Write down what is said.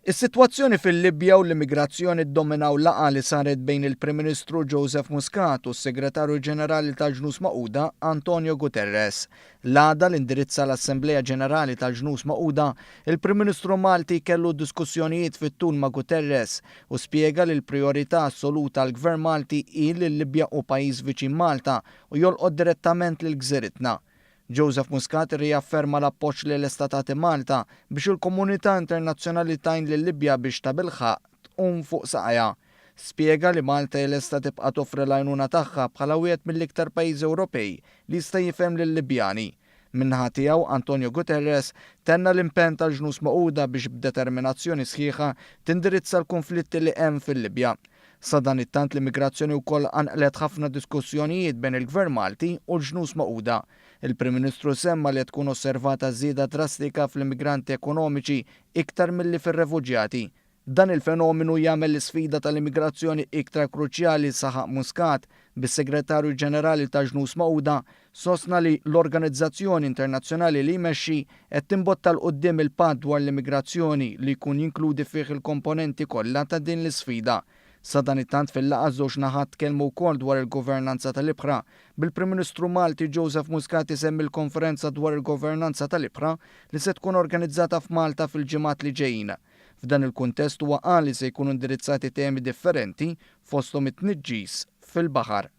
Is-sitwazzjoni fil-Libja u l-immigrazzjoni ddominaw laqgħa li saret bejn il-Prim Ministru Joseph Muscat u s-Segretarju Ġenerali tal-Ġnus Magħquda Antonio Guterres. L-għada li indirizza l-Assemblea Ġenerali tal-Ġnus Magħquda, il-Prim Ministru Malti kellu diskussjonijiet fit-tul ma' Guterres u spjega li l-prijorità assoluta għall-Gvern Malti hi li l-Libja hu pajjiż viċin Malta u jolqot direttament lil gżiritna. Joseph Muscat irriafferma l-appoġġ li lesta tagħti Malta biex il-komunità internazzjonali tgħin lil-Libja biex tabilħaqq tqum fuq saqajha. Spjega li Malta hi lesta tibqa' toffri l-għajnuna tagħha bħala wieħed mill-iktar pajjiżi Ewropej li jista' jifhem lil-Libjani. Min-naħa tiegħu, Antonio Guterres tenna l-impenn tal-Ġnus Magħquda biex b'determinazzjoni sħiħa tindirizza l-kunflitti li hemm fil-Libja. Sadanittant l-immigrazzjoni wkoll qanqlet ħafna diskussjonijiet bejn il-Gvern Malti u l-Ġnus Magħquda. Il-Prim Ministru semma li qed tkun osservata żieda drastika fl-immigranti ekonomiċi iktar milli fir-refuġjati. Dan il-fenomenu jagħmel l-isfida tal-immigrazzjoni iktar kruċjali saħaq Muscat, bis-Segretarju Ġenerali tal-Ġnus Magħquda sostna li l-organizzazzjoni internazzjonali li jmexxi qed timbotta 'l quddiem il-Patt dwar l-Immigrazzjoni li jkun jinkludi fih il-komponenti kollha ta' din l-isfida. Sadanittant fil-laqgħa ż-żewġ naħat tkellmu wkoll dwar il-governanza tal-ibħra, bil-Prim Ministru Malti Joseph Muscat isemmi l-konferenza dwar il-governanza tal-ibħra li se tkun organizzata f'Malta fil-ġimgħat li ġejjin. F'dan il-kuntest huwa qal li se jkunu indirizzati temi differenti fosthom it-tniġġis fil-baħar.